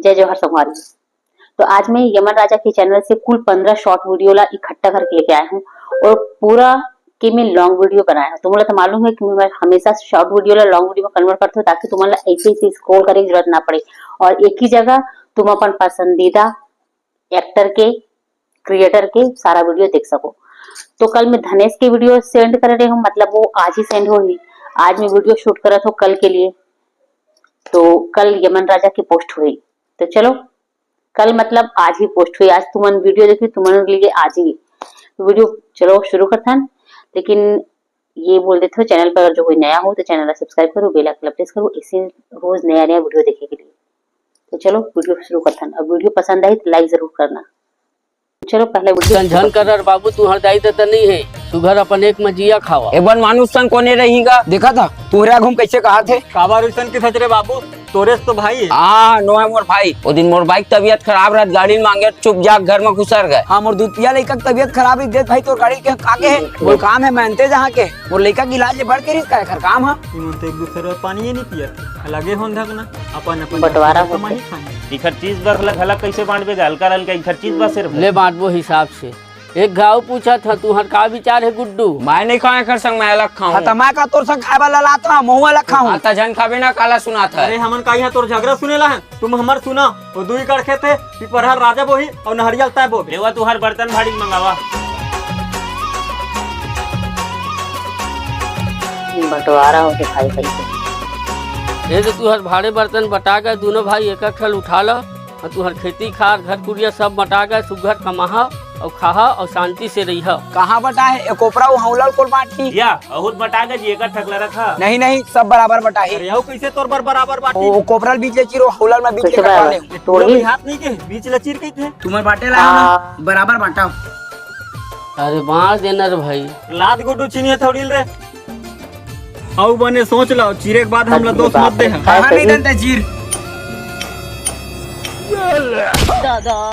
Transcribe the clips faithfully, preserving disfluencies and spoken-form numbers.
जय जोहार संगवारी। तो आज मैं यमन राजा के चैनल से कुल पंद्रह शॉर्ट वीडियो ला इकट्ठा करके लेके आया हूँ और पूरा के मैं लॉन्ग वीडियो बनाया हूँ। तो मोला तो मालूम है कि मैं हमेशा शॉर्ट वीडियो ला लॉन्ग वीडियो में कन्वर्ट करते हो, ताकि तुम्हारा ऐसे ऐसे स्क्रॉल करे की जरूरत ना पड़े और एक ही जगह तुम अपन पसंदीदा एक्टर के, क्रिएटर के सारा वीडियो देख सको। तो कल मैं धनेश के वीडियो सेंड कर रहे हूँ, मतलब वो आज ही सेंड होही। आज मैं वीडियो शूट करत हूँ कल के लिए, तो कल यमन राजा की पोस्ट हुई। तो चलो, कल मतलब आज ही पोस्ट हुई, आज तुमन वीडियो देखी, तुमन के लिए आज ही वीडियो। चलो शुरू करथन, लेकिन ये बोल देते हो, चैनल पर अगर जो कोई नया हो तो चैनल ला सब्सक्राइब करो, बेल आइकन प्रेस करो, इसी रोज नया नया वीडियो देखे के लिए। तो चलो वीडियो शुरू करथन। अब वीडियो पसंद आई तो लाइक जरूर करना। चलो पहले वीडियो तन शुरू झन करथन। कर बाबू, तुहर दाई ददा नहीं है, सुघर अपन एक मजिया खावा। ए बन मानुष सन कोने रहीगा? देखा था तुहरे आघू म कैसे कहा थे? काबर अइसन के सच रे बाबू, तोरे से तो भाई। हाँ, नोहे मोर भाई। ओ दिन मोर भाई के तबीयत खराब रहत, गाड़ी मांगे चुप जाक घर में घुसर गए। हाँ, मोर दूध पिया लइका के तबीयत खराब रही, देख भाई तोर गाड़ी के काके है? मोर काम है, मेहनते जहाँ के। मोर लइका के इलाज ले बढ़ के रिस्क है, एखर काम है। इमन तो एक दूसरे बर पानी ही नहीं पियत, अलगे होन धकना, अपन अपन बंटवारा कमाई होथे। खाए। इखर चीज बर घलक, घलक कैसे बांटबे गा? हल्का हल्का इखर चीज बर सिर्फ। ले बांटबो हिसाब से। एक घाव पूछत ह, तुहर का विचार है गुड्डू? मैं नहीं खाऊं एकर संग, मैं अलग खाऊं। हाँ, त मैं का तोर संग खाए वाला लात हूँ, महू अलग खाऊं। हाँ, त झन खाबे ना, काला सुनात है। अरे हमन का यहाँ तोर झगड़ा सुने ला है, तुम हमर सुना। वो दुई कड़ खेत है, पिपरहर राजा बोही और नहरिया तय बोबे। लेवा तुहर बर्तन भाड़ी मंगावा। बंटवारा हो दिखाई कैसे। ये तो तुहर भाड़े बर्तन बटा गए, दोनों भाई एक एक ठल उठा ला। और तुहर खेती खार, घर कुरिया सब बटा गए, सुघर कमाहा और खाहा और शांति से रहिहा। कहाँ बटा है? ए कोपरा वो हौलल कोल बांट की? या, बहुत बटा गए जी, एक ठकला रखा। नहीं, नहीं, सब बराबर बटा है। अरे, अउ कैसे तोर बर बराबर बांटी? ओ, कोपरल बीच ले चिरो, हौलल में बीच ले कैसे कटवा बराबर? ले। तोड़ पूरा ही। हाथ नहीं के, बीच ले चीर के थे। तुम्हार बाटे ला हाँ। बराबर बांटा। अरे, बांट देना रे भाई। लात गुड्डू छीनिए थोड़ी रे। अउ बने सोच लो, चिरे के बाद हमला दोष मत दे। कहाँ नहीं डंडा चीर? दादा।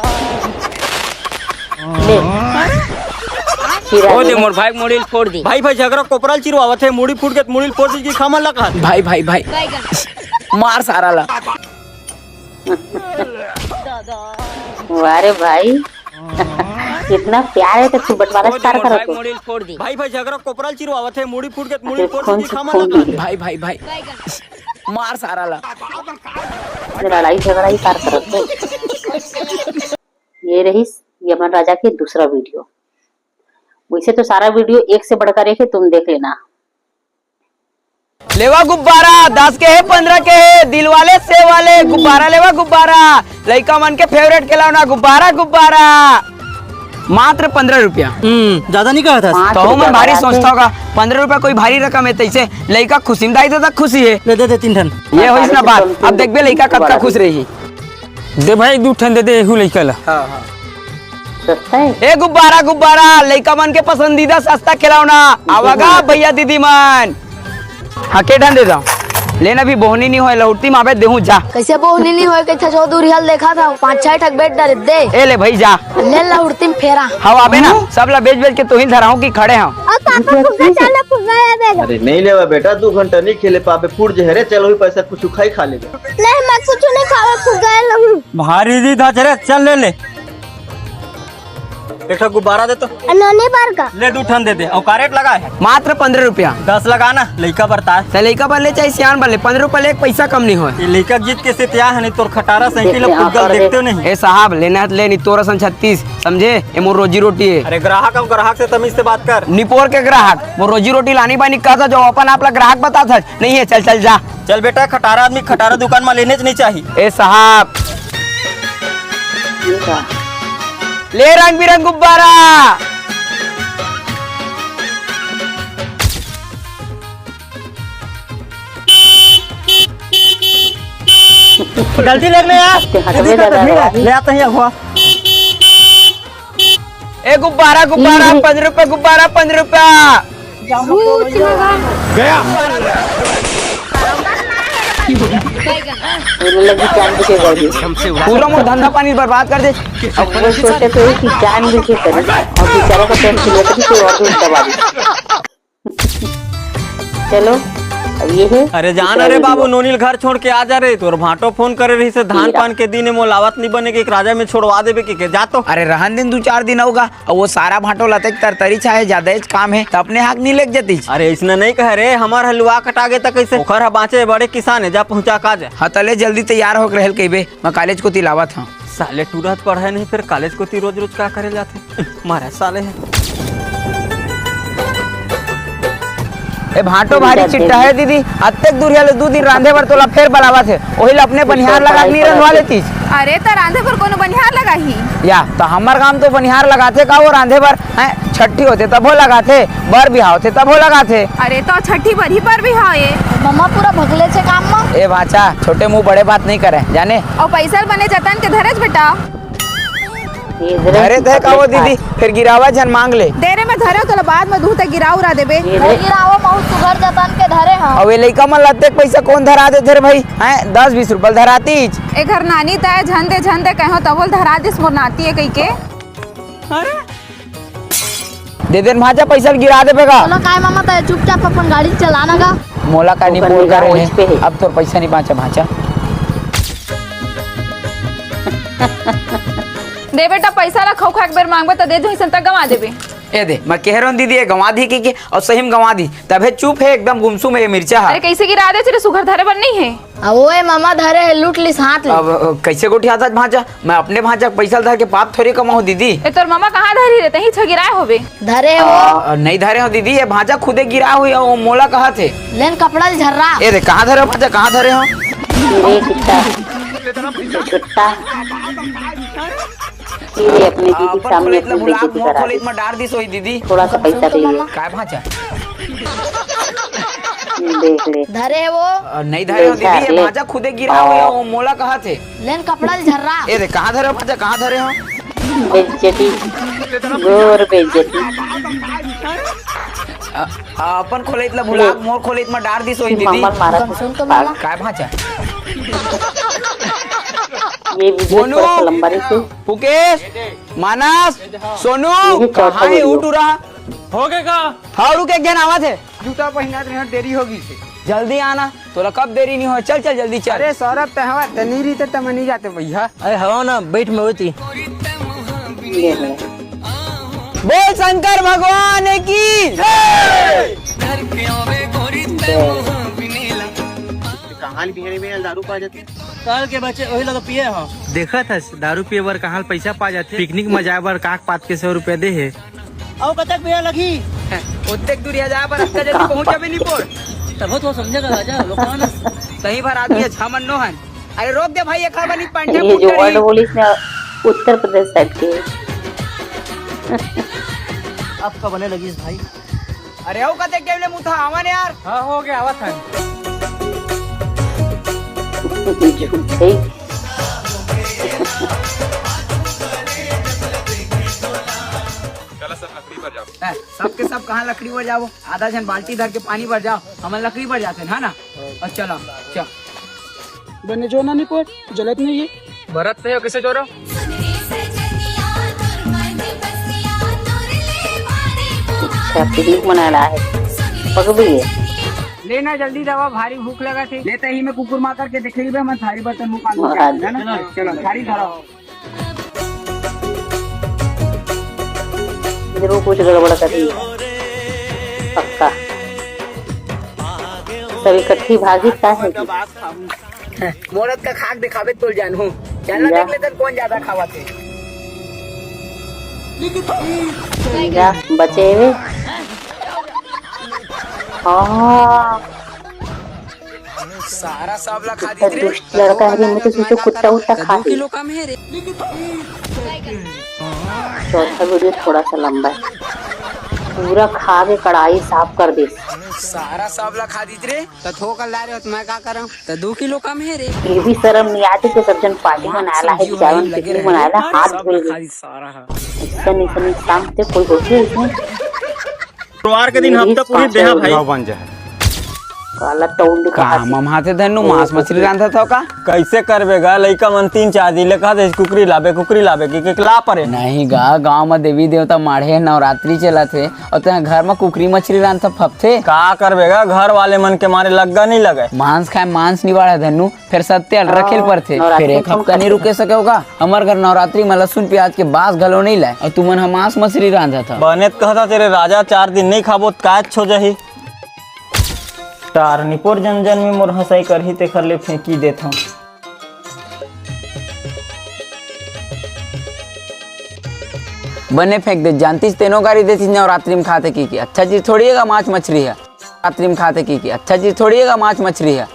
ले। चिरा ओ दे दे। मोर भाई के मुड़ी ल फोड़ दी। भाई, भाई, झगड़ा कोपरल चिरवावत है, मुड़ी फूट के मुड़ी ल फोड़ दी कि खामन लगा। भाई, भाई, भाई। मार सारा ला। दादा। वाह रे भाई। कितना प्यार है, तो तू बंटवारा ओ दे स्टार मोर करत भाई हो। मुड़ी ल फोड़ दी। भाई, भाई, झगड़ा कोपरल चिरवावत है, मुड़ी फूट के मुड़ी अच्छा, फोड़ कौन दी सी खामन फोड़ लगा। दी? भाई, भाई, भाई। मार सारा ला। लड़ाई झगड़ा ही सार करत है। ये रही यमन राजा के दूसरा वीडियो। वैसे तो सारा वीडियो एक से बढ़कर एक है, तुम देख लेना। लेवा गुब्बारा, दस के है, पन्द्रह के है, दिल वाले से वाले गुब्बारा लेवा गुब्बारा, लइका मन के फेवरेट खिलौना गुब्बारा गुब्बारा। मात्र पन्द्रह रुपया। हम्म, ज्यादा नहीं कहा था। पाँच तो रुपया मन भारी बढ़ा के। सोचता होगा, पन्द्रह रुपया कोई भारी रकम है, तैसे लइका खुशी में दाई दादा खुशी है। ले दे दे तीन ठन। ये होइस ना बात, अब देखबे लइका कतका खुश रही। दे भाई, दू ठन दे दे, एहू लइका ला। हाँ, हाँ। सस्ता है। ए गुब्बारा, गुब्बारा, लइका मन के पसंदीदा सस्ता खिलौना। आवागा भैया दीदी मन। हाँ, के ठन दे दो? लेना भी बोहनी नहीं होय, लहुटी माबे देहूँ जा। कैसे बोहनी नहीं होय, कैसे चौधरी हल देखा था, पाँच छह ठक बेच डरे दे। ए ले भाई जा। ले लहुटी में फेरा। हाँ, आबे ना, सब ला बेच बेच के तोहिल धराहूँ कि खड़े हूँ। और पापा फुग्गा चाला फुग्गा ले दे। अरे नहीं लेवा बेटा, दो घंटा नहीं खेले पाबे, फूट जे रे, चल वही पैसा कुछ खाई खा लेबे। नहीं, मैं कुछ नहीं खावे, फुग्गा लहूँ। भारी दी था, चले, चल ले ले। एक ठो गुब्बारा दे तो। अनोनी बार का। ले, दू ठन दे दे। और का रेट लगा है? मात्र पन्द्रह रुपया। दस लगा ना, लइका बरता है। ते लइका बर ले चाहे सियान बर ले, पन्द्रह रुपया ले, एक पैसा कम नहीं होय। ये लइका जीत के सेतिया है, नहीं तोर खटारा साइकिल देख ले, पुतगल ऑफर देखते हो दे। नहीं? ए साहब, लेना है तो ले, नहीं तोर असन छत्तीस, समझे? ये मोर रोजी रोटी है। अरे ग्राहक, हम ग्राहक से तमीज से बात कर। निपोर के ग्राहक, मोर रोजी रोटी लानी बानी कहता जो अपन आप ला ग्राहक बता था। नहीं है, चल, चल जा। चल बेटा, खटारा आदमी खटारा दुकान में लेने च नहीं चाहिए। ए साहब, ले रंग बिरंग गुब्बारा। जल्दी ले ले यार। ते हटवे जल्दी दादा, कर, ले आते हैं, हुआ। ए गुब्बारा, गुब्बारा, हम्म। पन्द्रह रुपया गुब्बारा, पन्द्रह रुपया। गया। बोले लगी जान बुझे कर दी। पूरा मोर धंधा पानी बर्बाद कर दे। अब वो सोचे थे कि जान बुझे करे, और बेचारा का टेंशन लेता कि कोई और भी दबा दे। चलो, अब ये है। अरे जान रे बाबू, नोनी ल घर छोड़ के आ जा रे। तोर भांटो फोन करे रहिस हे, धान पान के दिन हे, मोला आवत नहीं बने के, एक राजा में छोड़वा देबे के, के जा तो। अरे रहन दिन दू चार दिन होगा, अउ वो सारा भांटो लते के तरतरी छाहे, ज्यादा काम हे, त अपने हाक नहीं लेके जतीच। अरे अइसना नहीं कहे रे, हमर हलुआ कटा गे त कइसे? ओखर ह बांचे बड़े किसान हे, जा पहुंचा का जा। हाँ, तले जल्दी तैयार होके रहल कहिबे, मैं कॉलेज कोती लावत हूँ। साले टूरा त पढ़े नहीं, फिर कॉलेज कोती रोज रोज का करे जाथे? मारा साले है। ए भांटो भारी चिट्टा है दीदी, अतेक दूरिहा ले दू दिन रांधे बर तोला फेर बलावत हे, ओही ल अपने बनिहार लगा के नहीं रंधवा लेतीस। अरे त रांधे बर कोनो बनिहार लगाही? या त हमर गांव तो बनिहार लगाथे का वो रांधे बर? हैं, छट्ठी होथे तभो लगाथे, बर बिहाव होथे तभो लगाथे। अरे त छट्ठी बर ही बर बिहाव ए। मम्मा पूरा भगले छे काम म। ए भांचा, छोटे मुंह बड़े बात नहीं करे, जाने? अउ पैसा ल बने जतन के धरेच बेटा। धरे थे का वो दीदी, फिर गिरावा झन मांग ले। दे रे, मैं धरे तोला बाद में दूं, ते गिरा उरा देबे। ये दे। गिरावा बहुत सुघर जतन के धरे ह। अबे लइका मन लते पैसा कौन धरा देथे रे भाई? हैं, दस बीस रुपया धरातीच। ए घर नानी ताय झन दे, झन दे कहो तबोल धरा दिस मोर नाती है कही के। दे देन भांचा, पैसा ल गिरा देबे का? चलो काय मामा, तय चुपचाप अपन गाड़ी चलाना का। मोला का नहीं ओकर बोल निगाह कर ओइच पे हे। अब तोर पैसा नहीं बांचा भांचा। दे बेटा, पैसा ला खौ खा एक बेर मांगबे त दे जो, अइसन त गंवा देबे। ए दे, मैं कह रहा हूँ दीदी, ये गंवा दी की, की और सही में गंवा दी, तभे चुप है एकदम गुमसुम है ये मिर्चा हा। अरे कैसे गिरा दे, तेरे सुघर धरे बर नहीं है। आ ओए मामा धरे है, लूट लिस हाथ ले। अब, अ, कैसे गोठियात भांचा? मैं अपने भांचा के पैसा धर के पाप थोड़ी कमाऊं दीदी। ए तोर मामा कहाँ धरी रे, तही छगिराए होबे। धरे हो। अ, नहीं धरे हो दीदी, ये भांचा खुदे गिरा हुई है, वो मोला कहा थे। लेन कपड़ा ले झर्रा। ए रे, कहाँ धरे हो भांचा, कहाँ धरे हो? रे कितना छुट्टा। ये अपने दीदी अपन सामने खोले इतना अपनी बुलाक बेइज्जती मोर करा खोले दी। इतना डार दी सोई दीदी। थोड़ा सा पैसा दे। काय भांचा? देख ले। धरे है वो। अ, नहीं धरे हो दीदी, ये भांचा खुदे गिरा हुआ है, वो मोला कहा थे। लेन कपड़ा ले झर्रा। ए रे, कहाँ धरे हो भांचा, कहाँ धरे हो? बेइज्जती, घोर बेइज्जती। अ, अ, अपन खोले इतना बुलाक मोर खोले इतना डार दी सोई दीदी। मम्मा मारा सुन तो मामा। काय भांचा? ये वीडियो सोनू, थोड़ा सा लंबा रही। मुकेश, मानस, सोनू, ये चौथा कहाँ है वीडियो। उठ रहा? हो गए का? हाँ, रुक, एक जन आवत है। जूता पहिनत रहे, देरी हो गई से। जल्दी आना, तोला कब देरी नहीं हो, चल, चल, जल्दी चल। अरे सौरभ, ते हवा, ते नहीं रही, ते तमनी जाते भैया। अरे हवा ना, बैठ में होती। बोल शंकर भगवान की। कहां बिहरे में दारू पा जाते? काल के बचे वही लोग पिए हो। देखत हस, दारू पिए बर कहां पैसा पा जाथे, पिकनिक में जाए बर काक पात के सौ रुपया दे हे। अउ कतक बेरा लगही? ओतेक दूरिहा जाए बर अतका जल्दी पहुंच जाबे निपोर। तभो तो समझेगा राजा, लोग कौन है? सही भर आदमी अच्छा मन नो हन। अरे रोक दे भाई, एक बार नहीं पंठा ये फूट जो करी। वर्ड बोलिस ना, उत्तर प्रदेश साइड के। अब का बने लगिस भाई? अरे अउ कतेक टाइम ले मुथा आवन यार। हाँ, हो गया, आवत है। झूठे। चला सब लकड़ी पर जाओ। ए, सबके सब कहाँ लकड़ी पर जाओ? आधा जन बाल्टी धर के पानी भर जाओ, हमन लकड़ी पर जाते हैं, है ना? और चलो, चल। बने जो ना निपोर, जलत नहीं है। भरत नहीं हो, किसे जोरो? अच्छा, पिकनिक मनाए ला है। पक भी है। लेना जल्दी जावा, भारी भूख लगा थे। लेते ही मैं कुकुर मार करके देख रही मैं थारी बर्तन मुंह कान धो के आया, है ना? चलो, थारी धराओ। जरूर कुछ गड़बड़ करी है, पक्का। सब इकट्ठी भागी का है कि? मोरत का खाक दिखावे तोल जानू। चल ना, देख लेते कौन ज्यादा खावा थे। जा, बचे हुए। हाँ। सारा सब ला खा दी रे। दुष्ट लड़का है, मैं तो सोचो कुत्ता उत्ता खा ले। चौथा वीडियो थोड़ा सा लंबा है, पूरा खा के कढ़ाई साफ कर दे। सारा सब ला खा दी रे। त थोकल ला रहे हो त मैं का करम? त दो किलो कम है रे। ये भी शर्म नहीं आती कि सब जन पार्टी मनाला है, जावन पिकनिक मनाला, हाथ धुल गए। सारा है। ऐसा नहीं, ऐसा नहीं, शाम से कोई होती है इसमें? शुक्रवार के दिन हफ्ता पूरी देहा भाई। बन जाए। साला टौंड का कहासी। ममहाथे धन्नू, मांस मछली रांधत हव का? कइसे करबे गा, लइका मन तीन चार दिन ले कहत हे, "कुकरी लाबे, कुकरी लाबे," कि, कि ला परे। नहीं गा, गांव म देवी देवता माढ़े हे, नवरात्रि चलत हे, अउ तें घर म कुकरी मछली रांधत फपथे। का करबे गा, घर वाले मन के मारे लग्गा नहीं लगे। मांस खाए मांस निवाड़ा धन्नू, फेर सत्य अलरखे ल हाँ, परथे, नवरात्रि फेर एक हफ्ता नहीं रुके सके होगा। हमर घर नवरात्रि म लहसुन प्याज के बास घलो नहीं लाए, अउ तुमन ह मांस मछली रांधत हव। बने त कहत हे तेरे राजा, चार दिन नहीं खाबो त काय हो जाही। टार निपोर जन जन में मोर हंसाई करही, तेखर ले फेंकी देथंव। बने फेंक दे, जानतीस तेनो गारी देतीस नवरात्रि में खाथे की, की अच्छा चीज थोड़ी हे गा मांस मछली ह। रात्रि में खाथे की, की अच्छा चीज थोड़ी हे गा मांस मछली ह।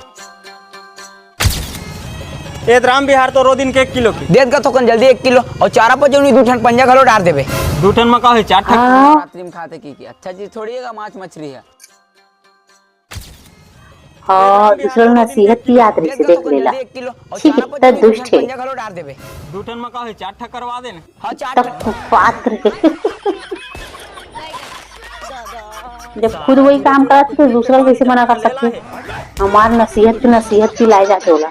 ए त राम बिहार तो रो दिन के एक किलो की। देत गा थोकन जल्दी एक किलो, अउ चारा पर जउन दू ठन पंजा घलो डार देबे। दू ठन म का होही, चार ठन। हाँ। रात्रि में खाथे की, की अच्छा चीज थोड़ी हे गा मांस मछली ह। हाँ, दूसरा नसीहत की याद रही से देख लेला। छी, कितना दुष्ट है। दू ठन म का होही, चार ठा करवा देना। हाँ, चार तब ठा। कुपात्र है। जब खुद वही काम करत है, तो दूसरा को कैसे मना कर सकते हैं? हमार नसीहत की नसीहत की लाए जाते होला।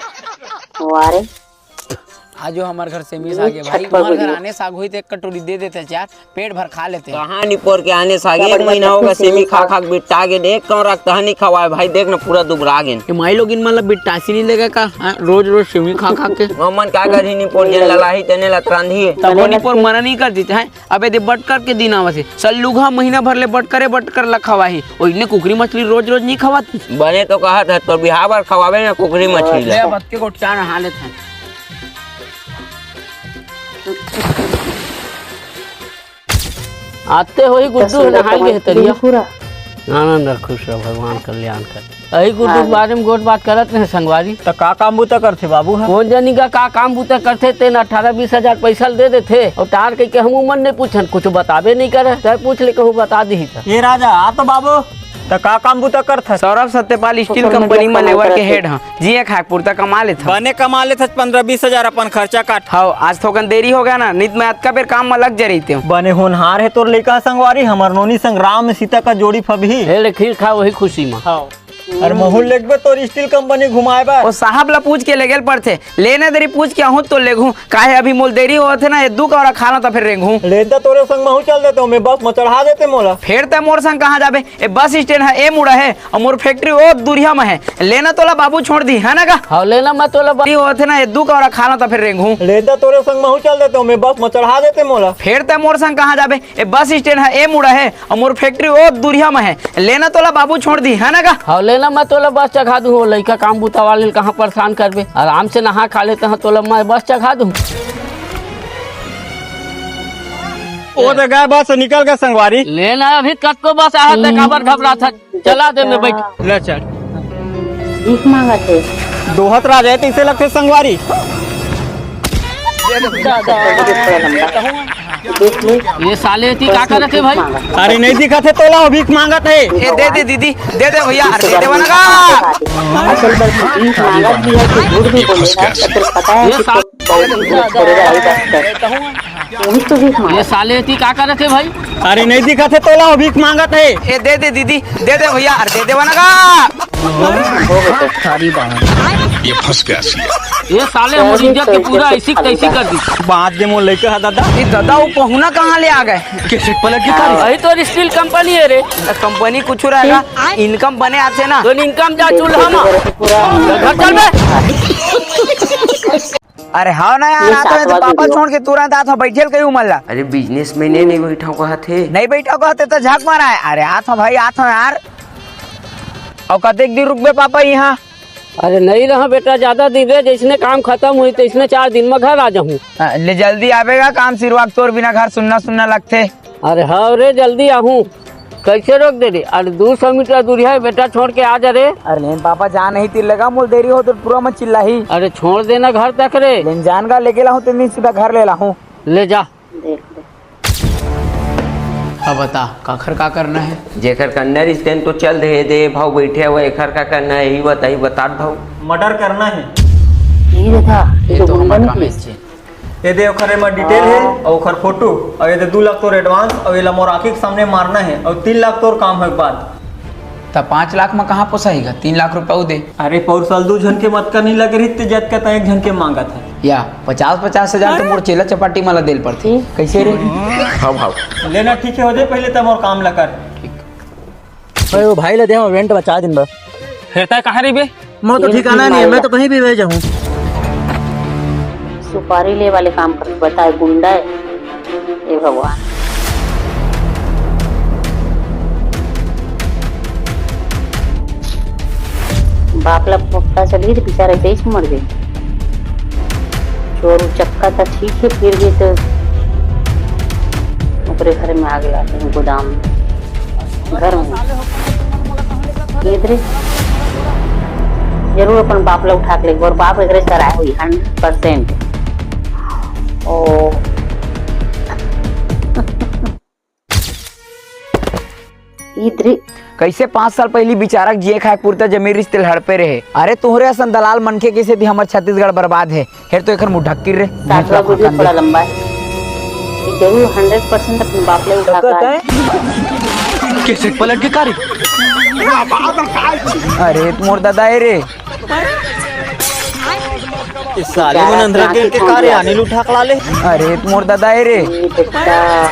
वारे। आजो हमर घर सेमी साग हे भाई, तुम्हर घर आने साग होही त एक कटोरी दे देते यार, पेट भर खा लेते। कहाँ निपोर के आने साग, एक महीना होगे सेमी खा खा के बिट्टा गे, एक कौन रखता है नहीं खवाए भाई, देख ना पूरा दुबरा गे। ये माई लोग इन मन ला बिट्टासी नहीं लगे का? हाँ, रोज रोज सेमी खा खा के। हमन का करही निपोर, जेन ललाही तेने ला रांधी। तब वो निपोर मना नहीं कर देते हैं। अबे दे बटकर के दिन आवत हे, सल्लुघा महीना भर ले बटकरे बटकर ला खवाही। ओ इन्ने कुकरी मछली रोज रोज नहीं खवात। बने तो कहत हे, तोर बिहाव बर खवाबे ना कुकरी मछली ला। ले बतके गोठिया नहा लेत हे। आते होही गुड्डू नहाई गे हे तरिया। पूरा। आनंद रह, खुश रह, भगवान कल्याण कर। अही गुड्डू के बारे में गोठ बात करत रहे संगवारी। त का काम बूता करथे बाबू ह? कोन जनी का, का काम बूता करथे, तेन अठारह बीस हजार पैसा ल दे देथे, अउ टार कहिके हमू मन नहीं पूछन, कुछ बताबे नहीं करे। तय पूछ ले, कहूँ बता दिही त। ए राजा, आ तो बाबू, त का काम बूता करथस? सौरभ सत्यपाल steel company म labour के head ह। जिए खाए पुरता कमा लेथन। बने कमा लेथस, पंद्रह बीस हजार अपन खर्चा काट। हव, आज थोकन देरी होगे ना, नित मैं अतका बेर काम म लग जा रहितेंव। बने होनहार हे तोर लइका संगवारी, हमर नोनी संग राम सीता का जोड़ी फबही। हे ले खीर खा वही खुशी म। हव। अरे महूँ लेगबे तोर steel company घुमाए बर। ओ साहब ला पूछ के लेगेल पड़थे, लेना देरी पूछ के आहूँ तो लेगहूँ, काहे अभी मोल देरी होवत हे ना, ए दू कौरा खा लो त फेर रेंगहूँ। ले त तोरे संग महूँ चल देतेंव, मैं बस म चढ़ा देते मोला। फेर तै मोर संग कहाँ जाबे? ए बस स्टैंड ह ए मुड़ा हे, अउ मोर फैक्ट्री ओ दुरिहा म हे। लेना तोला बाबू छोड़ दी, है ना का? हव, लेना मैं तोला बा- होवत हे ना, ए दू कौरा खा लो त फेर रेंगहूँ। ले त तोरे संग महूँ चल देतेंव, मैं बस म चढ़ा देते मोला। फेर तै मोर संग कहाँ जाबे? ए बस स्टैंड ह ए मुड़ा हे, अउ मोर फैक्ट्री ओ दुरिहा म हे। लेना तोला बाबू छोड़ दी, है ना का? हव, लेना मैं तोला बस चघा दूँ, ओ लइका काम बूता वाले ल कहाँ परेशान करबे, आराम से नहा खा लेते हैं, तोला मैं बस चघा दूँ। ओ दे गा बस, निकल गे संगवारी। लेना अभी कतको बस आहत हे, काबर घबराथस? चला दे में बैठ। ले चल। भीख मांगत हे। दोहत राजा हे तइसे लगथे संगवारी। देख ले। ये साले एती का करत हे भाई? अरे नहीं दिखत हे तोला, भीख मांगत हे। ए दे दे दीदी, दे दे भैया, अरे दे दे वना का। असल में भीख मांगत भी हे कि झूठ भी बोले हे, तो फिर पता हे ये कि साले तू बहुत झूठ बोलेगा, भाई बस कर। वही तो भीख मांगत। ये साले एती का करत हे भाई? अरे नहीं दिखत हे तोला, भीख मांगत हे। ए दे दे दीदी, दे दे भैया, अरे दे दे वना का। ये फंस गया सी। ये साले मोर इज्जत के पूरा ऐसी तैसी कर दी। बात दे मोर लइका हा दादा। ए दादा, वो पहुना कहाँ ले आ गे? कैसे पलट गया? अही तो steel company हे रे। त company कुछ रहेगा, income बने आथे ना। तो income जा चूल्हा मा। घर चल बे। अरे हाँ ना यार, ये आत हँव, पापा छोड़ के तुरंत आत हँव, बइठे ल कहीं उमर ला। अरे business में नहीं, नहीं बइठा कहत हे। नहीं बइठा कहत हे त झक मारा हे। अरे आत हँव भाई, आत हँव यार। अउ कतेक दिन रुकबे पापा इहाँ? अरे नहीं रहा बेटा, ज्यादा दिन रे, जइसने काम खतम होही तइसने चार दिन म घर आ जाहूँ। हाँ, ले जल्दी आबे गा, काम सिरवा के तोर बिना घर सुन्ना सुन्ना लगथे। अरे हव रे, जल्दी आहूँ। कइसे रोक दे रे? अरे दू सौ मीटर दूरिहा हे बेटा, छोड़ के आ जा रे। अरे लेन पापा, जा नहीं तीर लगा, मोल देरी हो तो पूरा म चिल्लाही। अरे छोड़ देना घर तक रे। लेन जान गा, लेके लाहूँ, तीन दिन सीधा घर ले लाहूँ। ले जा। देख ले। अब बता, काखर का करना हे? जेखर करना रिहिस तेन तो चल दे, दे भाव बइठे हवय, एखर का करना हे, इही बताही, बतात भाव। Murder करना हे। ये देखा, ये ये तो तो गुंडा हमर निकलिस। कामे चे। ये दे ओखर एमा detail हे, अउ ओखर photo, अउ ये दे दू लाख तोर advance, अउ एला मोर आँखी के सामने मारना हे, अउ तीन लाख तोर काम होय के बाद। त पाँच लाख म कहाँ पोसाही गा? तीन लाख रुपया दे। अरे पौर साल दू झन के मतका नहीं लगे रहिस ते जतका त एक झन के मांगत हे। या पचास पचास हजार तो मोर चेला चपाटी मला देल पड़थे। कइसे रे? हाँ भाव। लेना ठीक हे, हो दे पहले तब और काम ला कर। अरे वो भाई ला दे, रेंट बचा दिन बा। फिर तय कहाँ रहिबे? मोर तो ठिकाना नहीं है, मैं तो कहीं भी बह जाऊँ। सुपारी ले वाले काम कर बताए गुंडा है। हे भगवान। बाप ला पता चली तो बेचारा ऐसे ही मर गई। चोर उचक्का था ठीक है, फिर भी तो ओकरे घर में आग लागे गोदाम में। घर में। ये दे। जरूर अपन बाप ला उठा के लेके, और बाप एकरे सराय हुई, हंड्रेड परसेंट। ओ। ये दे। कैसे पाँच साल पहली बिचारा के जिए खाए पुरता जमीन रिश्ते लड़पे रहे। अरे तोहरे असन दलाल मनखे के सेती हमर छत्तीसगढ़ बर्बाद है। हेर तो एकर मुंह ढक्की रे। सातवां वीडियो थोड़ा लंबा है। ये जरूर हंड्रेड परसेंट अपने बाप ले उठा कर आए। कैसे पलट के कारी? अरे मोर दादा ए रे। इस साले मन अंधरा के इनके कारी अनिल उठा के ला ले। अरे मोर दादा ए रे। ये बेटा।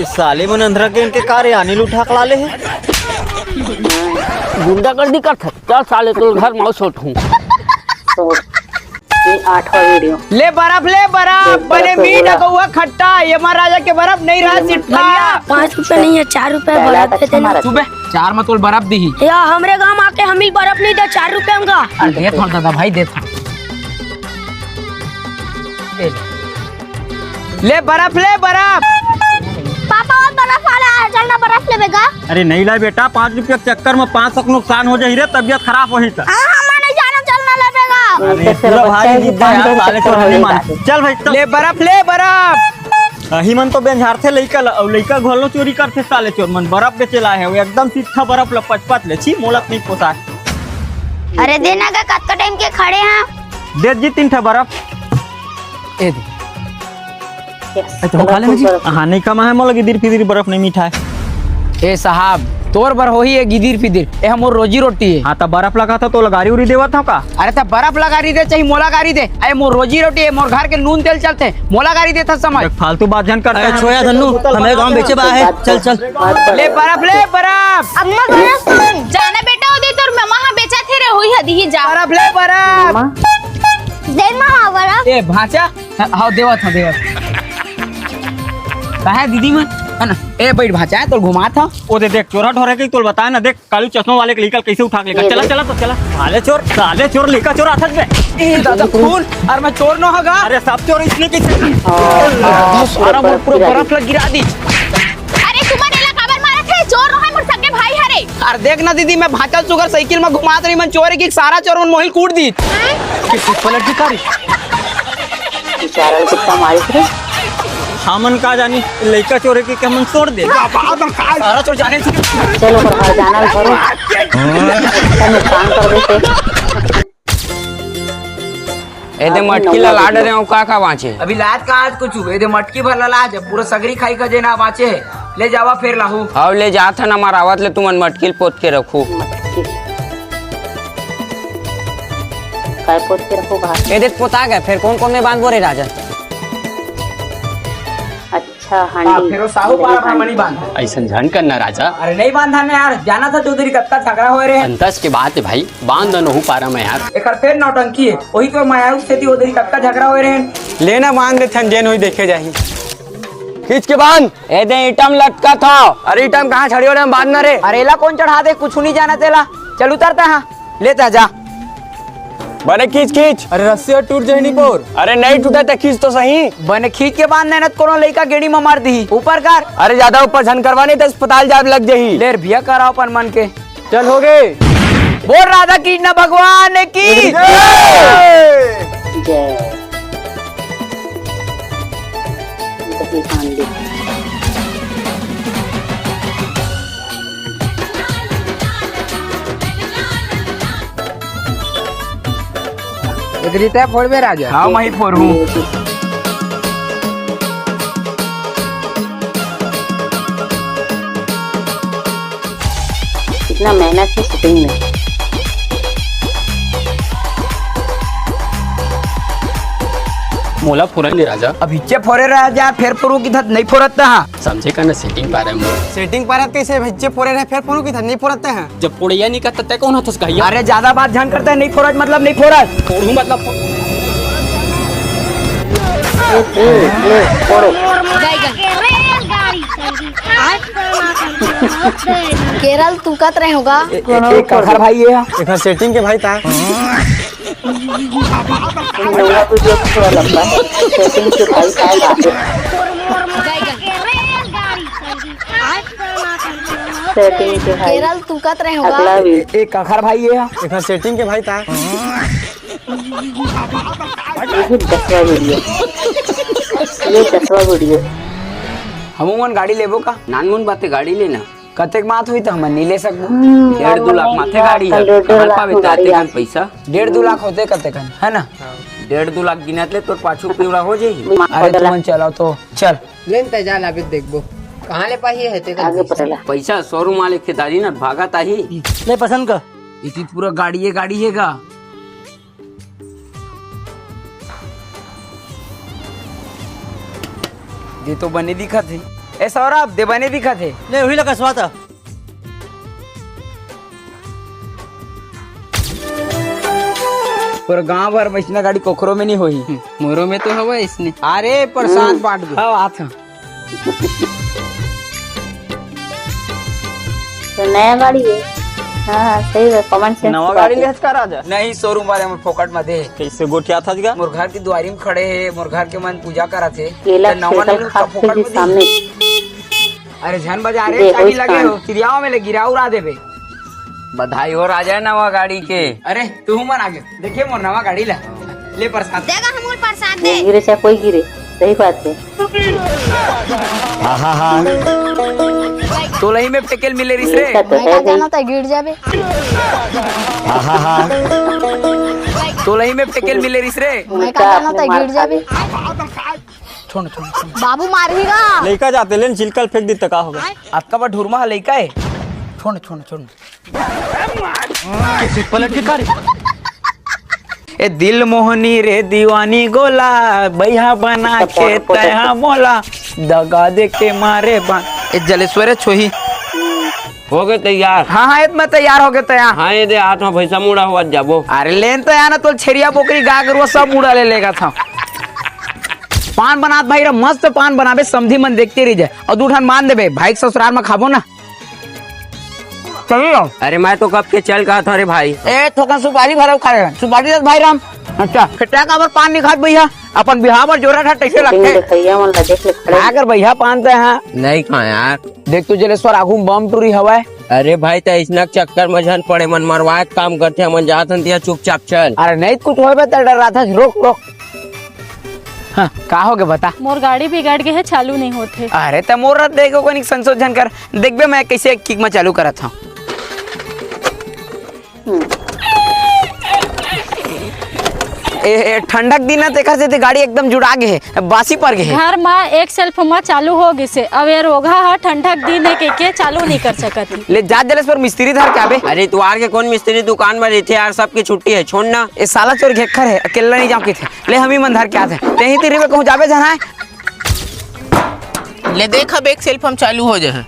इस साले मन अंधरा के इनके कारी अनिल उठा के ला ले। गुंडागर्दी कर सकता साले, तो घर में सोट हूँ। ये आठवां वीडियो। ले बर्फ, ले बर्फ, बने मीठ कौआ खट्टा, ये महाराजा के बर्फ नहीं रहा सिट्ठा। भैया, पाँच रुपया नहीं है, चार रुपया बर्फ दे देना। सुबह चार में तोल बर्फ दी। या हमरे गांव आके हम ही बर्फ नहीं दे, चार रुपया हमका। अरे दे थोड़ा दादा भाई, दे थोड़ा। ले बर्फ, ले बर्फ। पापा, वो बर्फ वाला है, चल ना बर्फ लेबे गा। अरे नहीं ला बेटा, पाँच रुपया के चक्कर में पाँच सौ के नुकसान हो जाही रे, तबियत खराब होही त। हाँ, हम नहीं जाना, चल ना लेबे गा। अरे पूरा भारी जिद्दा यार, साले चोर नहीं मान। चल भाई, चल। ले बर्फ, ले बर्फ। अही मन तो बेंझारथे लइका ल, अउ लइका घलो चोरी करथे साले चोर मन। बर्फ बेचे ला हे, वो एकदम सिट्ठा बर्फ ल पचपच ले, छी मोलक नहीं पोसाय। अरे देना गा, कतका टाइम के खड़े हैं। दे जी तीन ठा बर्फ। ए दे। ए, तो खा ले जी। हाँ, नहीं कमा है मोला गिदिर फिदिर बर्फ नहीं मिठाए। ए साहब, तोर बर होही ए गिदिर फिदिर, ए हमर रोजी रोटी है। हाँ, त बर्फ लगा था तो गारी उरी देवत हो का? अरे त बर्फ लगा रही दे, चाहे मोला गारी दे, ए मोर रोजी रोटी है, मोर घर के नून तेल चलते, मोला गारी देता समझ। देख, फालतू बात झन करता अरे है। छोया धन्नू, हमें गांव बेचे बा है, चल चल। ले बर्फ, ले बर्फ। अम्मा बर्फ सुन। जाना बेटा, ओदे तोर ममा हा बेचा थे रे, होई हदी ही जा। बर्फ ले बर्फ। दे माँ बर्फ। ए भांचा, हाँ, देवत हूँ, देवत। कहाँ है दीदी मन? है ना? ए, बैठ भांचा, है, तोल घुमात हूँ। ओ दे देख, चोरा ढोरे के तोल बता ना, देख, कालू चश्मा वाले के लेकर कैसे उठा के लेकर। ये चला, देख। चला तो चला। साले चोर, साले चोर, लेकर चोर आता है। ए, दादा, खून, अरे मैं चोर न होगा। अरे सब चोर इसने कैसे? अरे पूरा बर्फ लग गिरा दी। अरे तुमन एला काबर मारत हे? चोर नो हे, मोर सगे भाई हरे। अरे देख ना दीदी, मैं भांचा सुगर साइकिल में घुमात रही, मन चोर की सारा चोर मन मोहिल कूट दी। पलट के कारी। बेचारा ल कितना मारिस रे। हमन का जानी, लइका चोर हे कि हमन छोड़ दे। सारा चोर जाने से। चलो, पर हर जाना ल भरो। अच्छा नुकसान कर देते। ए दे मटकी ला लाड रे, का का बांचे? अभी लाद का आज कुछ, ए दे मटकी भर ला लाज, पूरा सगरी खाई का जेना बांचे हे। ले जावा फेर लाहू। हाव, ले जात हन, हमार आवत ले तुमन मटकी ल पोत के रखू। मटकी। काय पोत के रखो बाहर? ए देख, पोता गया, फेर कोन कोन में बांधबो रे राजा? अच्छा, हाँ, हांडी। फेर वो साहू पारा ब्राह्मणी बांध। ऐसन झन करना राजा। अरे नहीं बांधा ना यार, जाना था चौधरी कत्ता झगड़ा होए रहे। अंतस के बात है भाई, बांध दन ओहू पारा में यार। एकर फेर नौटंकी है, वही तो मैं आयु सेती उधरी कत्ता झगड़ा होए रहे। लेना बांध देथन, जेन होई देखे जाही। खींच के बांध। ए दे ईटम लटका था। अरे ईटम कहाँ छड़ियो रे, बांध ना रे। अरे एला कौन चढ़ा दे, कुछ नहीं जाना तेला। चल उतरता हाँ, लेता जा। बने खींच खींच। अरे रस्सी ह टूट जाही नी पोर। अरे नहीं टूटा त खींच तो सही। बने खींच के बांध देना, कोनो लइका गेड़ी में मार दी। ऊपर कर। अरे ज्यादा ऊपर झन करवा नहीं त अस्पताल जाब लग जाही। ले रे भैया कराओ अपन मन के। चल हो गे। बोल राधा कृष्ण भगवान की जय। जय। दही हांडी। एदरी तय फोड़बे राजा। हाँ, मैं ही फोड़ूं। ना मेहनत से शूटिंग में। मोला फोरन दे राजा। अब हिच्चे फोरे राजा, फेर फोरू की धत नहीं फोरत हा। समझे का ना, सेटिंग पारा में। सेटिंग पारत कैसे? हिच्चे फोरे रहे, फेर फोरू की धत नहीं फोरत हा। जब फोड़िया नहीं करता, तै कौन हथस कहिया? अरे, ज्यादा बात झन करते, नहीं फोरत मतलब नहीं फोरत। फोड़ू मतलब फो- ए, ए, ए, फोड़ो। केरल तू कत रहे होगा? ए, ए, ए, काखर भाई ये? एकर सेटिंग के भाई ता। नवा वीडियो थोड़ा लंबा है। सेटिंग के भाई ता। सेटिंग के भाई। केरल तू कत रहे होगा? अगला वीडियो। ए, काखर भाई ये? एकर सेटिंग के भाई ता। ये दसवाँ वीडियो। ये दसवाँ वीडियो। हमू मन गाड़ी लेबो का? नानमुन बाते गाड़ी लेना। कतेक मात हुई त हमन नी ले सकबो। हम्म, डेढ़ दू लाख माथे गाड़ी है। डेढ़ दू कहाँ लाख पावे में गाड़ी ताते आथे। कन पैसा? डेढ़ दू लाख होते कतेकन, है ना? डेढ़ दू लाख गिनत ले तोर पाछू पिवड़ा हो जाही। अरे तुमन चलाओ तो, चल। लेन तै जा लाबे देखबो। कहाँ ले पाही है तेरे आगे पटला। पैसा शोरूम वाले के दारी ना भागत आही। ले पसंद कर। इसी पूरा गाड़ी ये गाड़ी है गा। दे तो बने दिखत हे। ए सौरभ, दे बने दिखत हे। ले, उही ला कसवा ता। पूरा गांव भर में इसने गाड़ी कोखरो में नहीं होही। हम्म, मोरो में तो हवा इसने। अरे, प्रसाद हम्म। बांट दो। हाँ, आत हूँ। तो नया गाड़ी है। हाँ, हाँ, सही है, common sense नवा की गाड़ी बात है। लेहस का राजा? नहीं, शोरूम वाले में फोकट में दे। कैसे गोठिया था जगा? मोर घर की दुआरी में खड़े है, मोर घर के मन पूजा करत है। केला तो नवा स्पेशल नहीं, उसका खास फोकट के में दे। सामने। अरे झन बजा रे, दे, चाबी ओइस लगे कान। हो, तिरियावा में ले गिरा उड़ा देबे। बधाई हो राजा नवा गाड़ी के। अरे तू मन आगे। देखे मोर नवा गाड़ी ला। ले प्रसाद। देगा हमूल प्रसाद दे। गिरे चाहे कोई गिरे, सही बात है। तोलही में फेकेल मिले रिस रे। ऐसा तो मैं है का भाई। जानो त गिर जाबे। तोलही में फेकेल मिले रिस रे। मैं का जानो त गिर जाबे। छोड़, छोड़, छोड़। बाबू मारही गा। लइका जाते लेन चिलकल फेंक दी त का होगा? अतका बड़ ढुरमा ह लइका है। छोड़, छोड़, छोड़। कैसे पलट के कारी? ए दिल मोहनी रे दीवानी गोला, बइहा बना के तैहा मोला, दगा दे के मारे बा। ए जलेश्वर छोही। हो गए तैयार। हाँ, हाँ, ए त मैं तैयार हो गए तैयार। हाँ, ये दे हाथ में भैंसा मुड़ा हुआ जाबो। अरे लेन तो यार ना, तो छेरिया बोकरी गाय गरुआ सब मुड़ा ले लेगा था। पान बनात भाई रे, मस्त पान बनाबे, समधी मन देखते रह जाए और दू ठन मान देबे, भाई के ससुराल में खाबो ना। चलिए। अरे मैं तो कब के चल कहा था रे भाई। ए, थोकन सुपारी भरव खा रहे हैं। सुपारी दे भाई राम। अच्छा, फेटा काबर पान नहीं खात भैया? अपन बिहाव बर जोरा था, कैसे लगते? देखैया मन ला देख ले खड़े। अगर भैया पान ते हाँ। नहीं खा यार। देख तू जलेश्वर आगू में बम टूरी हवाए। अरे भाई, ते इसना चक्कर में झन पड़े, मन मरवाए के काम करते, हमन जात हन तिया चुपचाप चल। अरे नहीं कुछ होबे त डर रहा था, रोक, रोक। हाँ, का हो गए बता? मोर गाड़ी बिगड़ गए है, चालू नहीं होत हे। अरे त मोर रथ देखो कोनी संशोधन कर, देखबे मैं कैसे एक किक में चालू करत हूँ। ए, ए, ठंडक दिन है, तेकर से ते गाड़ी एकदम जुड़ा गए है, बासी पर गए है। घर में एक सेल्फ में चालू हो गए से, अब ये रोगा है, ठंडक दिन है के, के चालू नहीं कर सकत ही। ले जा जलेश्वर मिस्त्री धर के आबे। अरे इतवार के कौन मिस्त्री दुकान में रहते यार, सबकी छुट्टी है, छोड़ ना। ए साला चोर घेखर है, अकेला नहीं जाऊँ किथे। ले हम ही मन धर के आते हैं। तेही तेरी में कहूँ जाबे जाना है। ले देख अब एक सेल्फ हम चालू हो जाए।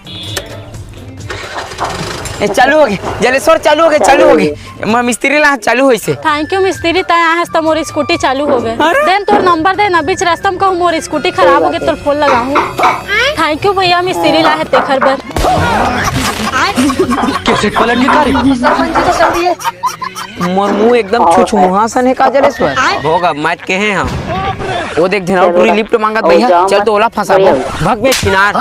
ए चालू हो गए, जलेश्वर चालू हो गए, चालू हो गए। मैं मिस्त्री ला चालू होइसे। Thank you मिस्त्री, तै आहस त मोर स्कूटी चालू हो गए। अरे? देन तोर नंबर दे ना, बीच रास्ता में कहूँ मोर स्कूटी खराब हो गए, तोर फोन लगाऊँ। Thank you भैया, मिस्त्री ला है तेखर बर। कैसे पलट के कारी? सरपंच जी तो कर दिए। मोर मुंह एकदम छुछमुहा सन है का जलेश्वर? भोग अब मत कहे हम। वो देख धिनाऊ टूरी लिफ्ट मांगत भैया, चल तो ओला फंसाबो। भग बे छिनार।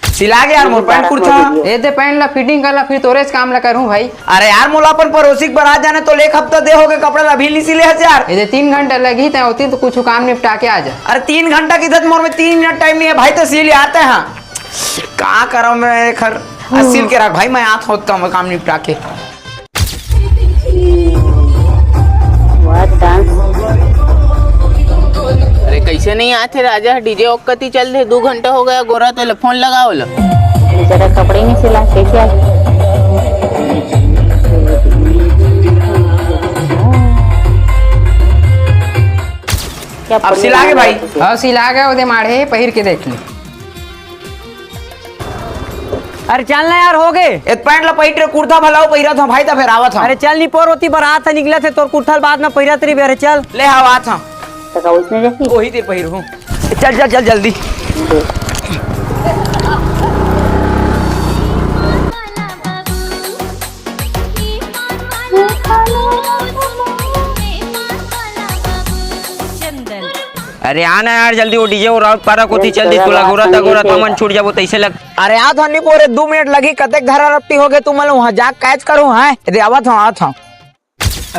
सिला गया यार मोर पैंट कुर्ता। ए दे पैंट ला फिटिंग कर ला, फिर तोरेच काम ला करूं भाई। अरे यार मोला अपन पड़ोसी के बरात जाने तो एक हफ्ता दे हो गए कपड़ा ला अभी नहीं सिले हस यार। ए दे तीन घंटा लगी तै होती तो कुछ काम निपटा के आ जा। अरे तीन घंटा की इज्जत मोर में तीन मिनट टाइम नहीं है भाई, तो सिल आते हैं। का करम मैं खर असील के रख भाई, मैं आत होत का काम निपटा के। What dance? अरे कैसे नहीं आते राजा, डीजे ओक्कती चल दे, दो घंटा हो गया गोरा तो फोन लगाओ ला। बेचारा कपड़े नहीं सिला, कैसे आ गया? क्या अब सिला के भाई? हाँ, सिला गया, ओदे माढ़े, पहिर के देख ले। अरे चल ना यार, हो गए। ए पैंट ला पहिर रे, कुर्ता भलाओ पहिरत हूँ भाई, त फेर आवत हूँ। अरे चल, नहीं पोर होती, बरात से निकलत हे, तोर कुर्ता ल बाद में पहिरत रही। अरे चल। ले हाँ, आवत हूँ। तो का उसने जैसी? वही ते पहिर हूँ। चल, चल, चल, जल्दी। अरे आ ना यार, जल्दी वो डीजे और राउत पारा कोती चल दी, तोला गोरा ता गोरा था मन छूट जाबो तैसे लग। अरे आ तो नहीं पोरे, दो मिनट लगी, कतेक धरा रपटी हो गए तुमन, वहाँ जाके कैच करूँ, हैं? अरे आवत हूँ, आवत हूँ।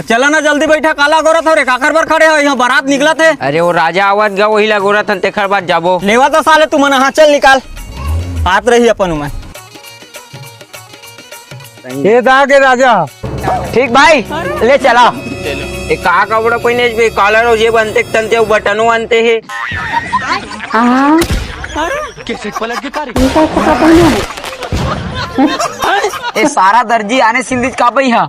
चला ना, जल्दी बैठा, काला गोरत हो रे, काकर बर खड़े हो? यहाँ बारात निकलत हे। अरे वो राजा आवत गा, वही ला गोरत हन, तेखर बाद जाबो। लेवा तो साले तुमन, हाँ चल निकाल, आत रही अपन उमन। ये दा के राजा। ठीक भाई, ले चला। ए का कपड़ा पहिने बे, कॉलर हो जे बनते तंते, वो बटनो बनते हे। हाँ। कैसे पलट के कारी? ये का कपड़ा पहिने हे? ए सारा दर्जी आने सिल दीज का पई हा।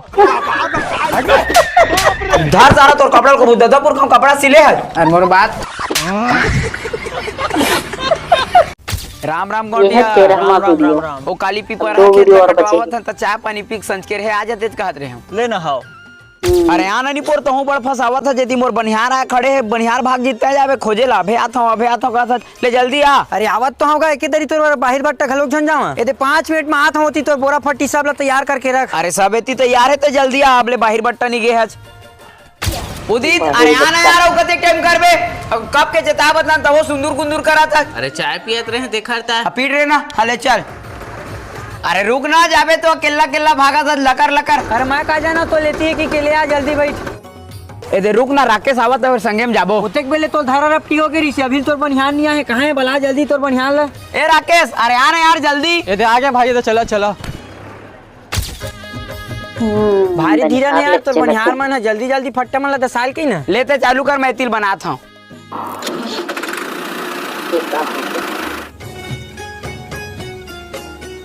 धर सारा तोर कपड़ा को बुद्धा दपुर कपड़ा सिले है। अरे मोर बात। राम राम ये है गौंटिया, तेरहवाँ राम, राम, वीडियो। राम। ओ काली पीपर दो है, खेत वीडियो में और बचे कटवावत हैं। हन, त चाय पानी पी के संझ के रहे, आ जाते त कहत रहे हम। ले ना हाव। हम्म। अरे आना नहीं पोर, तहूँ बड़ फंसावत है, जेती मोर बनिहार आ खड़े है, बनिहार भाग जीतता जावे, खोजे ला, अभे आत हूँ, अभे आत हूँ, कहत है, ले जल्दी आ। अरे आवत तो हूँ गा, एके दरी तोर बाहिर बट्टा घलोक झन जावा। एदे पाँच मिनट में आत हूँ, ओती तोर बोरा फट्टी सब ला तैयार करके रख। अरे सब एती तैयार है, तो जल्दी आ, अब ले बाहिर बट्टा नहीं गे हच। उदित, अरे आना यार, अउ कतेक टाइम करबे? अब कब के जतावत ना, तब वो सुंदर गुंदर करा था। अरे चाय पियत रहे, देखा था। अब पीट रहे ना, हले चल। अरे रुक ना, जाबे तो अकेला अकेला भागा था, लकर लकर। अरे मैं का जाना, तो लेती है कि अकेले आ, जल्दी बैठ। ए दे रुक ना, राकेश आवत है, संगे में जाबो। ओतेक बेले तो धारा रपटी हो गई रिसी, अभी तोर बनिहार नहीं आए, कहाँ है बला, जल्दी तोर बनिहार ले। ए राकेश, अरे आ ना यार जल्दी। ए दे आ गया भाई, ए दे चला चला। हम्म, भारी धीरे ने यार, तोर बनिहार मन ह जल्दी जल्दी फट्टा मन ला दसाल के ना। लेते चालू कर, मैं तिल बनात हूँ।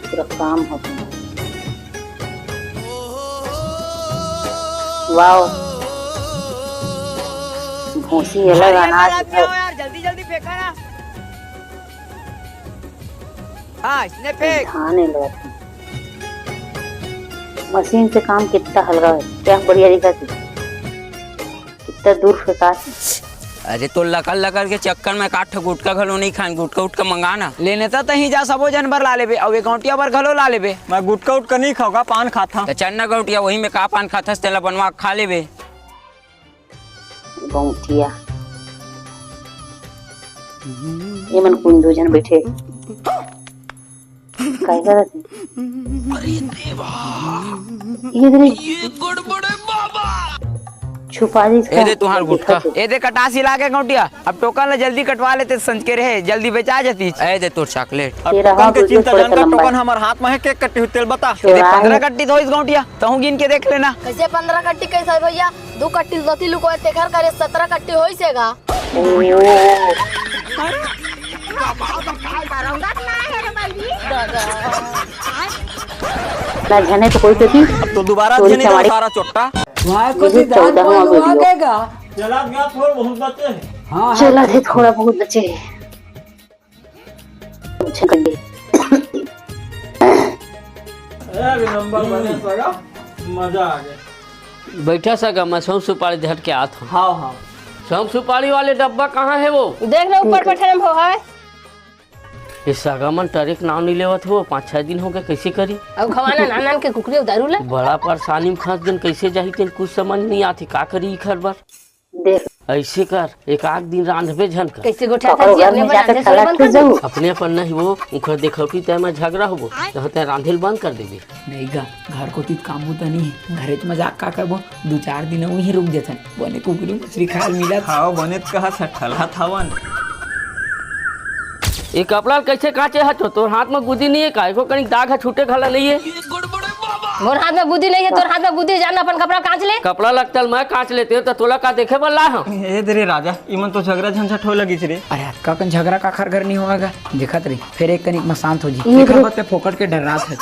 पूरा काम होता है। वाओ, भूसी अलग, अनाज अलग। यार, जल्दी जल्दी फेंका ना। हाँ, इसने फेंक। धान है लगत है। मशीन से काम कितना हल्का है, क्या बढ़िया दिखा थी। कितना दूर फेंका थी। अरे तो लकड़ लकड़ के चक्कर में काठ गुटका घलो नहीं खान, गुटका उटका मंगा ना। लेने तो तहीं जा सबो जन बर ला लेबे, अउ एक गौंटिया बर घलो ला लेबे। मैं गुटका उटका नहीं खाऊंगा, पान खाता। तो चन्ना गौंटिया वही में का पान खाथस, तेला बनवा के खा लेबे। गौंटिया। ये मन कुन दो झन बैठे। काय करत हे? अरे देवा। ये दे। ये गड़बड़े बाबा। छुपा दी इसका। ए दे तुहार गुटखा। ए दे कटासी लागे गौंटिया। अब टोकन ला जल्दी कटवा लेते, संझ के रहे, जल्दी बेचा जाती। ए दे तोर चॉकलेट। अब तेरा टोकन के चिंता जान कर, टोकन हमार हाथ में है, के कट्टी हुई तेल बता। ए दे पंद्रह कट्टी तो इस गौंटिया, तहूँ गिन के देख लेना। कैसे पंद्रह कट्टी कैसे है भैया? दू कट्टी दती लुकोए, तेखर करे सतरा कट्टी होइस हे गा। ना झने तो कोई तो थी। अब तो दोबारा चोरी झने तो चमारी। सारा चोट्टा। वहाँ कुछ ये दांत चौदहवाँ बंद हुआ वीडियो। के गा। चला गया, थोड़ा बहुत बचे हैं। हाँ, हाँ। चला थे, थोड़ा बहुत बचे हैं। अच्छा कर दे। ए, अभी नंबर बने सगा, मजा आ गया। बैठा सगा, मैं सौंफ सुपारी धर के आत हूँ। हाँ, हाँ। सौंफ सुपारी वाले डब्बा कहाँ है वो? देख ना, ऊपर पठरम हो है। ये सगा मन टरे के नाम नहीं लेवत हो, पाँच छह दिन हो गए, कैसे करी? अब खवाना नान नान के कुकरी अउ दारू ला। बड़ा परेशानी में फंस गन, कैसे जाही तेन कुछ समझ नहीं आती, का करी इखर बर? देख। ऐसे कर, एक आध दिन रांधबे झन कर। कैसे गोठिया ककरो था जी, घर अपने में पर जाके रांधे खा सोई बंद के कर दो। जाऊ। अपने अपन नहीं वो, उखर देखौटी तय में झगड़ा होबो, आय। तहाँ तय रांधेल बंद कर देबे। नहीं गा, घर कोती त काम होता नहीं है, घरे त मजाक का करबो, दू चार दिन उही रुक जथन, बने कुकरी मछली खाल मिलत। हाँ, बने त कहा छठला थावन। ये कपड़ा ल कैसे काचे हचो? तोर हाथ में गुदी नहीं है का? एको कनिक दाग ह छूटे घला नहीं है। मोर हाथ में बुद्धि नहीं है, तोर हाथ में बुद्धि, जान अपन कपड़ा कांच ले। कपड़ा लत्ता मैं कांच लेते हो तो तोला का देखे बर ला हम? ए दे रे राजा, इमन तो झगड़ा झंझट हो लगिस रे। अरे अतका कन झगड़ा काखर घर नहीं होगा, देखत रही, फिर एक कनिक में शांत हो जी। देखा बते फोकट के डर्रात हे।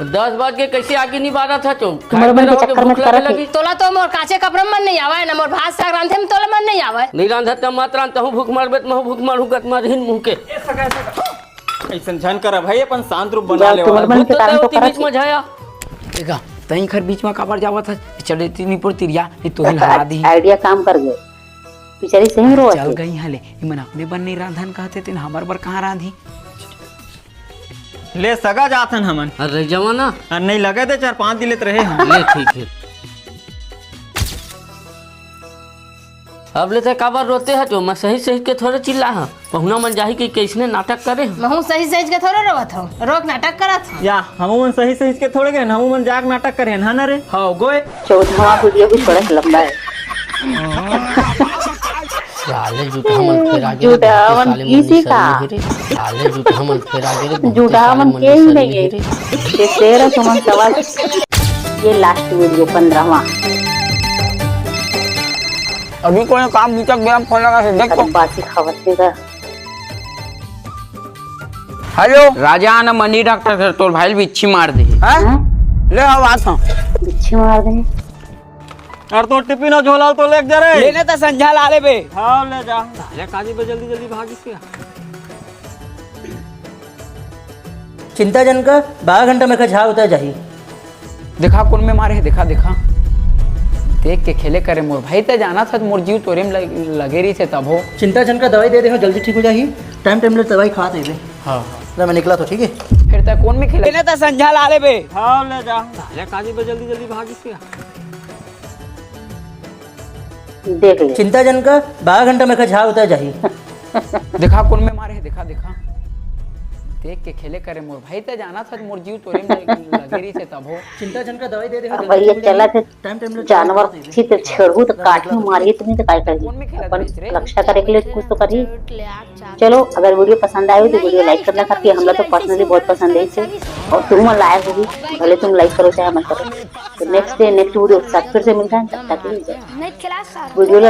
दस बज के कैसे आगे नहीं बारत हे तो? तुम्हारे मन के चक्कर में भूख लगे लगी। तोला तो मोर कांचे कपड़ा मन नहीं आवे ना, मोर भात साग रांधे में तोला मन नहीं आवे। नहीं रांधत त मत रांध, तहूँ भूख मरबे त महूँ भूख मरहूँ, गत मरहिन मुँह के। अइसन झन करा भाई, अपन शांत रूप बना ले। तुम्हारे मन के कारण तो करत बीच में झाया। देखा, तई खर बीच में काबर जावत हे? चले तीनी पुर तिरिया, नहीं तो हिल हरा दी। आइडिया काम कर गए। बेचारी सही में रोवत चल हे। गई हले, इमन अपने बन नहीं रांधन कहते तेन हमर बर कहाँ रांधी? ले सगा जाथन हमन। अरे जवाना। अरे नहीं लगे दे, चार पांच दिन लेत रहे हम। ले ठीक है। अब ले ते काबर रोते हे तो मैं सही सही के थोड़े चिल्ला हा। पहुना मन जाही कि कैसने नाटक करे हे। महूँ सही सही के थोड़े रोवत हूँ, रोक नाटक करत हूँ। या, हमू मन सही सही के थोड़े गए, हमू मन जाग नाटक करे हन, हाँ ना रे? हाँ, गोए। चौदहवाँ वीडियो भी थोड़ा सा लंबा है। साले जुटहा मन फेर आगे रे, जुटहा मन साले मन किसी निसरी का? नहीं रे। साले जुटहा मन फेर आगे रे, बहुते जुटहा साले मन मन के ही निसरी नहीं नहीं है। रे। ये तेरह सुमन सवाल, ये लास्ट वीडियो पंद्रहवाँ। अभी कोई काम बूता के बेरा में फोन लगा से देख तो। अरे बासी खावत हे का? हेलो। राजा आना मनी डॉक्टर कर, तोर भाई बिच्छी मार दे। हैं? हाँ? ले आओ, आत हूँ। बिच्छी मार दे। अरे तो टिफिन अउ झोला तो लेके जा रे। लेने त संझा ला लेबे। हाँ, ले जा। साले काजी बे जल्दी जल्दी भागिस के। चिंता झन कर, बारह घंटा में का झाग उतर जाही। देखा कोन में मारे हे, देखा, देखा। देख के खेले करे मोर भाई, ते जाना था मोर जीव तोरे में लग-, लगे रही थे तब हो। चिंता झन कर, दवाई दे दे, जल्दी ठीक हो जाही। टाइम टाइम ले दवाई खात रहिबे। हाँ। ले मैं निकला तो ठीक है। फिर ते कोन में खेले? इन्हें तो संझा ला लेबे। हाँ, ले जा। साले काजी बे जल्दी जल्दी भागिस के। देख ले। चिंता झन कर, बारह घंटा में का झाग उतर जाही। देखा कोन में मारे हे, देखा, देखा। देख के खेले करे मोर भाई, ते जाना था मोर जीव तोरे में लगे रही थे तब हो। चिंता झन कर, दवाई दे दे, अब जल्दी भैया ठीक हो चला जाही। थे, टाइम टाइम ले जानवर दवाई खात रहिबे। ठीक छेड़हू तो हाँ, काटहू निकला तो मारही ठीक। तुम्हें तो काय करही। कोन में खेला अपन रहिस रे? रक्षा करे के लिए कुछ तो करही। चलो, अगर वीडियो पसंद आए हो तो वीडियो लाइक करना खातिर हमला तो पर्सनली बहुत पसंद है इसे, और तुम लायक होगी, भले तुम लाइक करो चाहे मत करो। तो नेक्स्ट डे नेक्स्ट वीडियो के साथ फिर से मिलते हैं, तब तक के लिए जय हिंद। वीडियो